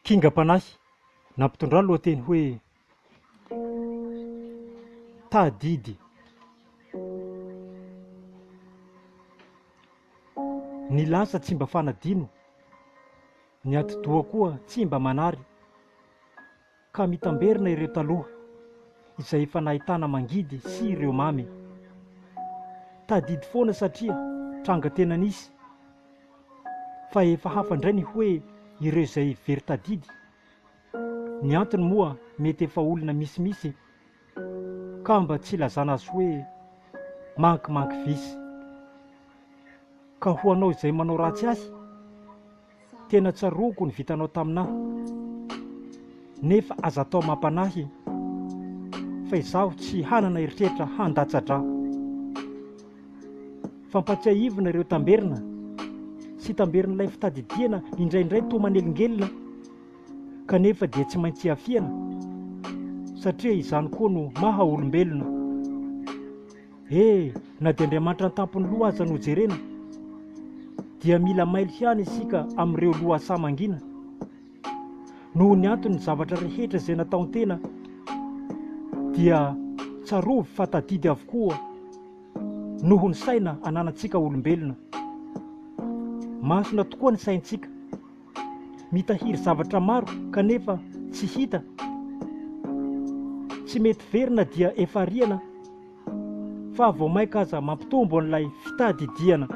Kingam-panahy, nampitondra ny lohateny hoe Tadidy. Ny lasa tsy mba fanadino, ny atidoha koa tsy mba manary, ka mitamberina ireo taloha, izay efa nahitana mangidy sy ireo mamy. Tadidy foana satria tranga tena nisy. Fa efa hafa indray ny hoe ireo izay very tadidy. Ny antony moa mety efa olona misimisy ka mba tsy ilazana azy hoe mankimanky visy. Ka ho anao izay manao ratsy ahy, tena tsaroako ny vitanao taminà, nefa aza atao mampanahy fa izaho tsy hanana eritreritra handatsa-drà. Fampatsiahivina ireo tamberina sy tamberin'ilay fitadidiana indraindray toa manelingelina kanefa dia tsy maintsy iafiana satria izany koa no maha olombelona. E! na dia Andriamanitra an-tampon'ny loha aza no jerena dia mila mailo ihany isika amin'ireo lohasaha mangina noho ny antony ny zavatra rehetra izay nataon-tena dia tsarovy fa tadidy avokoa noho ny saina ananantsika olombelona. Masina tokoa ny saintsika. Mitahiry zavatra maro kanefa tsy hita. Tsy mety very na dia efa ariana fa vao mainka aza mampitombo an'ilay fitadidiana.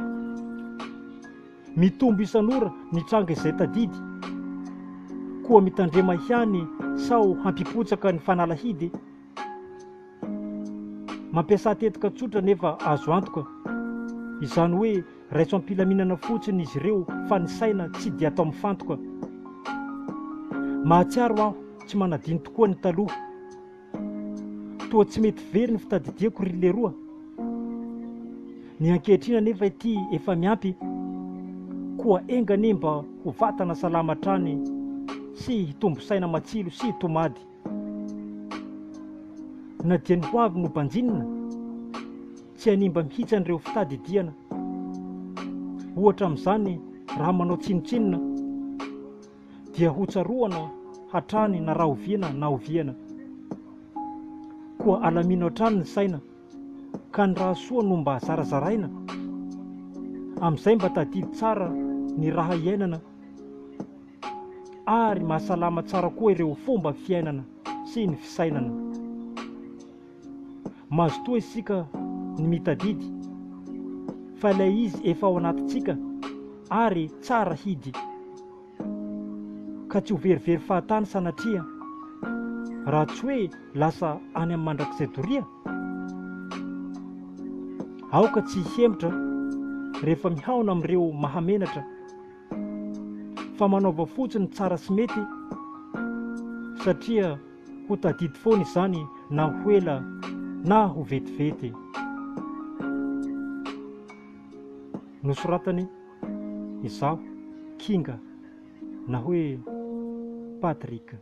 Mitombo isan'ora ny tranga izay tadidy. Koa mitandrema ihany sao hampipotsaka ny fanalahidy. Mampiasà tetika tsotra nefa azo antoka. Izany hoe raiso am-pilaminana fotsiny izy ireo fa ny saina tsy dia atao mifantoka. Mahatsiaro aho tsy manadino tokoa ny taloha. Toa tsy mety very ny fitadidiako ry leroa. Ny ankehitriny anefa ity efa miampy, koa enga anie mba ho vatana salama hatrany sy hitombo saina matsilo sy tomady. Na dia ny hoavy no banjinina, tsy hanimba mihitsy an'ireo fitadidiana. Ohatra amin'izany raha manao tsinontsinona, dia hotsaroana hatrany na rahoviana na oviana. Koa alamino hatrany ny saina, ka ny raha soa no mba zarazaraina, amin'izay mba tadidy tsara ny raha iainana. ary mahasalama tsara koa ireo fomba fiainana sy ny fisainana. Mazotoa isika ny mitadidy fa ilay izy efa ao anatintsika ary tsara hidy ka tsy ho verivery fahatany sanatria raha tsy hoe lasa any amin'ny mandrakizay doria. Aoka tsy hihemotra rehefa mihaona amin'ireo mahamenatra. fa manaova fotsiny tsara sy mety satria ho tadidy foana izany na ho ela na ho vetivety. Nosoratany izaho Kinga na hoe Patrick.